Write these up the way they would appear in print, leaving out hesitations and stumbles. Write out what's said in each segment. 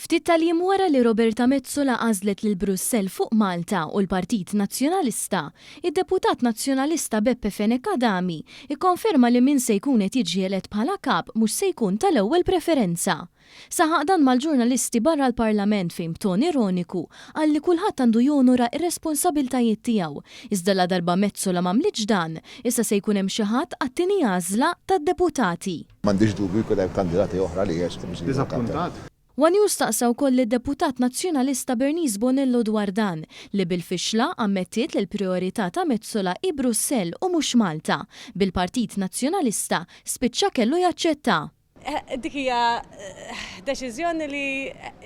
Ftit tal-jiem wara li Roberta Metsola għażlet lil Brussell fuq Malta u l-Partit Nazzjonalista, id-Deputat Nazzjonalista Beppe Fenech Adami ikkonferma li min se jkun qed jiġi elett bħala Kap mhux se jkun tal-ewwel preferenza. Saħaq dan mal-ġurnalisti barra l-Parlament fejn b'ton ironiku qal li kulħadd għandu jonora r-responsabiltajiet tiegħu, iżda ladarba Metsola m'għamlitx dan, issa se jkun hemm xi ħadd għat-tieni għażla tad-deputati. M'għandix dubju jkun hemm kandidati oħra li jersqu biex isiru kap tal. One News staqsa wkoll lid-Deputat Nazzjonalista Bernice Bonello dwar dan, li bil-fixla ammettiet li l-prijorità ta' Metsola hi Brussell u mhux Malta, bil-Partit Nazzjonalista spiċċa kellu jaċċetta. Dik hija deċiżjoni li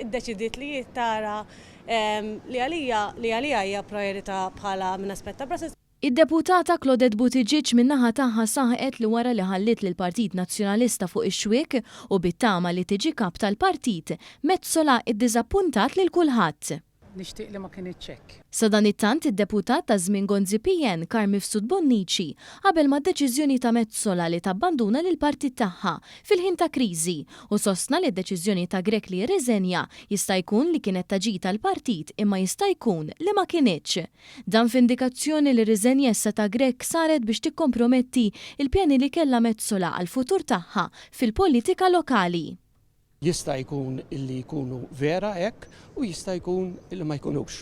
ddeċidiet li hi tara li għalija li għaliha hija prijorità bħala minn aspett ta' Brussels. Id-Deputata Claudette Buttigieg min-naħa tagħha saħqet li wara li ħalliet lill-Partit Nazzjonalista fuq ix-xwiek u bit-tama li tiġi kap tal-partit, Metsola iddiżappuntat lil kulħadd. Nixtieq li ma kinitx hekk. Sadanittant id-Deputat ta' żmien Gonzi PN, Carm Mifsud Bonnici, qabel mad-deċiżjoni ta' Metsola li tabbanduna lill-partit tagħha fil-ħin ta' kriżi u sostna li d-deċiżjoni ta' Grech li jirriżenja jista' jkun li kienet ta' ġid għall-partit imma jista' jkun li ma kinitx. Dan f'indikazzjoni li r-riżenja issa ta' Grech saret biex tikkomprometti l-pjani li kellha Metsola għall-futur tagħha fil-politika lokali. Jista' jkun illi jkunu vera hekk u jista' jkun illi ma jkunux.